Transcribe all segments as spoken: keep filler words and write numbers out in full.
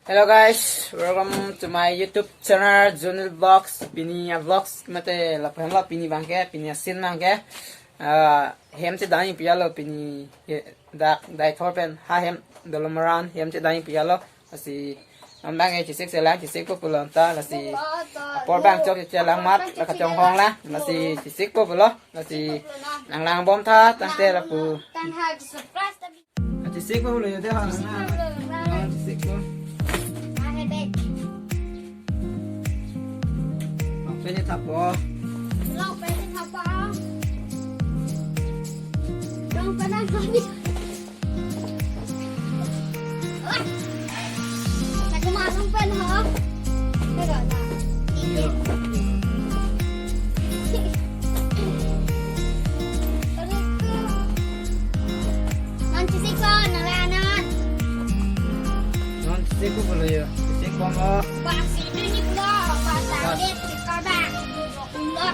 Hello guys, welcome to my YouTube channel, Junil Vlogs. Pini a-vlogs mate lapu henlo, pini abangke, pini a-scene abangke, ah, hem chedam pilo pini, eh, dak Deithor pen ha hem Dolomaran hem chedam pilo. Lasi non abangke chesik chelang, chesikpo pulo ta, lasi apor abang chok chelang amat, la kachonghong lang, lasi chesikpo pulo, lasi nanglangbom tha tangte lapu. Chesikpo pulo yo de ha, nang. Chesikpo. Pini thapo. Oi. Sa kemasang pen ho. Tega na. Non chesikpo, nang le anan. Non chesikpo pulo yo. Chesikpo mo. Basi ini pulo, basi. Bas. Ini chesikpo ba. Duduk pulo.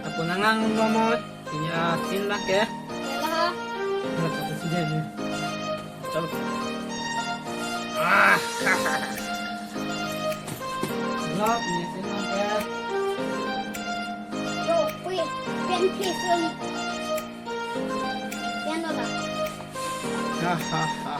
Apun nangang nomor, pini a-scene abangke. Yalah. Nah, satu sini aja. Chalo. Ah. Lo, pini a-scene abangke. Yo, wait, pen please, um. Pen lo ba. Ha, ha, ha, ha.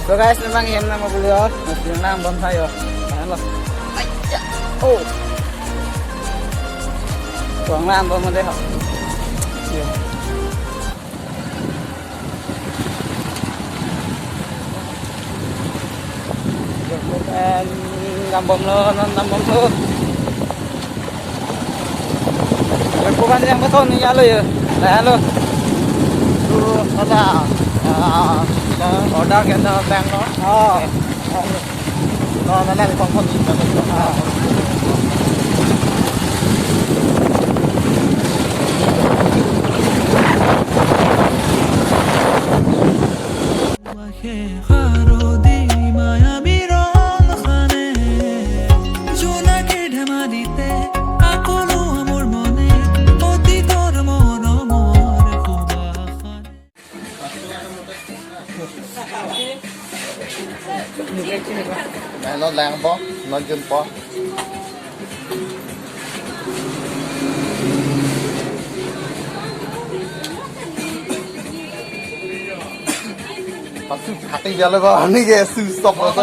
So guys, memang hem nang mabuli yo, mesti nang bom sayo. Ayan lo. Aiya. Oh. Tuang lang bom deh ho. Yo. Yo, em, nang bom lo, non nang bom lo. Berpukan yang betul ni, halo ya. Nah, halo. Tuh, ada. Ah, order kita bank lo. Oh. No, no, no, kong kong ni. Ah. Nai non lang po, non jun po. Pasu hati jalo ko, ani ke su stop lo.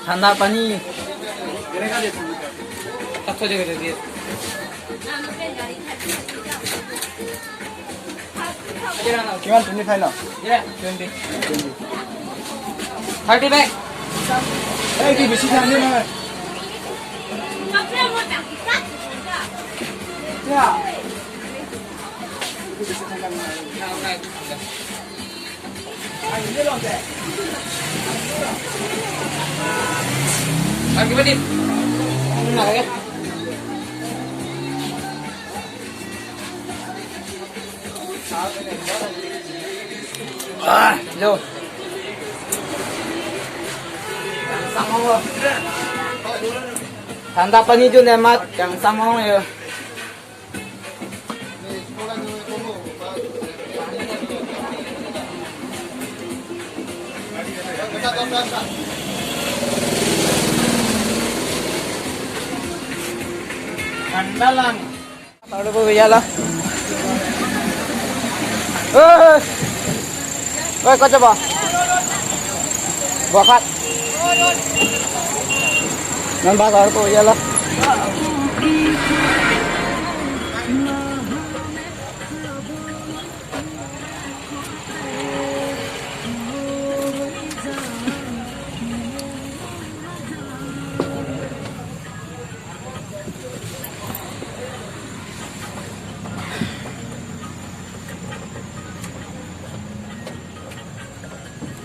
Thanda pani. Kiman twenty five no? Twenty. Thirty bag. Ei, ki besi jam ni na. Ya. Ah, lo. Thanda pani jun amat, kangsam ong yo. Thanda lang. Baru ko ya lo. Eh. Oi, kau coba. Buah kat. Nang baru ko ya lo.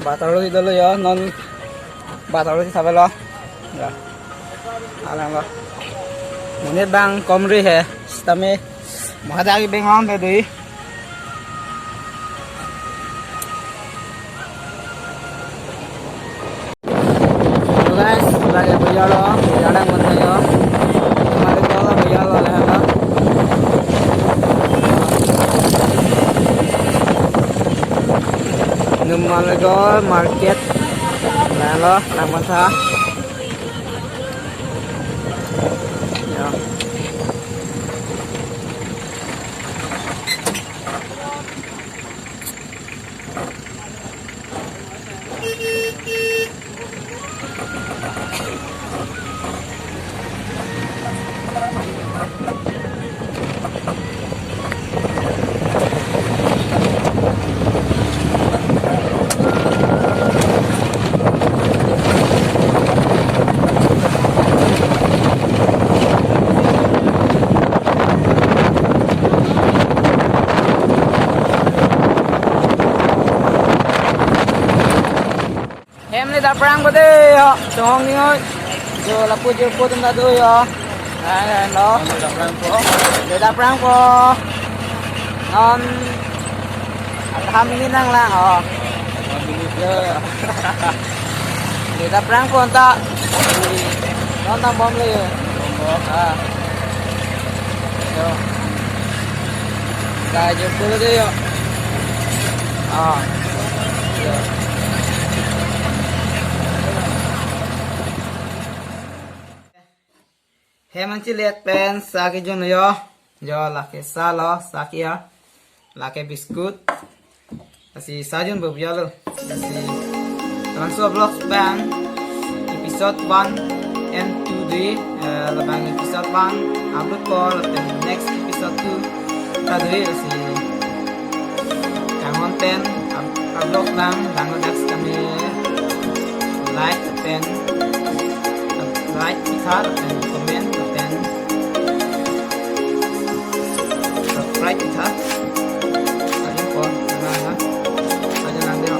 Bat arlo si dolo yo, non bat arlo si thabelo. Ya. Alang lo. Monit abang komri he, sitame mahada ki beng long te dui. Hello guys, lake bhaiya lo, bhaiya lang mon tha yo. Mari ko lo bhaiya lo le ha. Numaligarh market. Lalo, lang mon tha. Ya. Hem le dap prang bade ho, chong ni oi. Jo lapu jo po tum ta do yo. Ai, ai, no. Le dap prang po. Le dap prang po. Non. Atham ni nang lang ho. Yo, yo. Le dap prang po ta. Non tang bom le yo. Bom, bom. Ah. Yo. Ga jo po le yo. Ah. Yo. Hem an chilet pen sa kejun yo. Yo lake sa lo, sa ke-a. Lake biscuit. Lasi sa jun bo ya lo. Lasi Trans Vlogs abang episode one and two dui, eh, labang episode one upload ko, lapen next episode two ta dui, lasi kanghon pen up-, upload lang, lang dak kami like pen, like pitha pen comment pen subscribe pitha. Ayo ko, na, na, aja lang deh.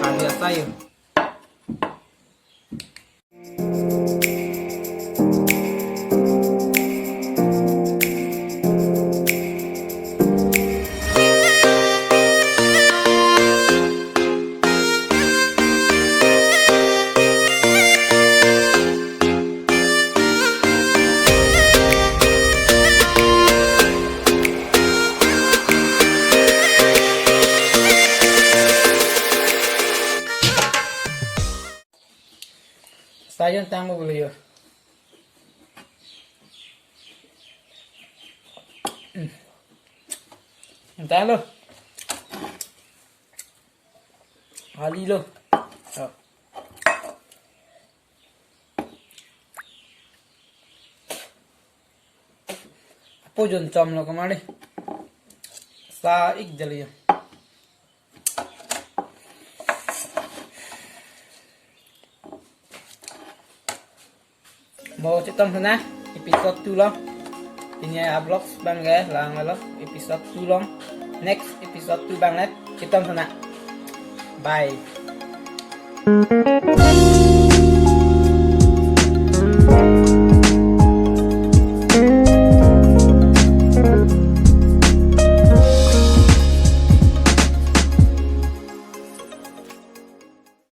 Aja sayo. Sa jun tang mo bulu yo. Hmm. Entah lo. Ali lo. Oh. Apo jun chom lo kamari. Sa ik jali yo. Mo chitom sana episode two lo. Pini a vlogs abang ke lang lo episode two lo. Next episode two abang le chitom sana. Bye.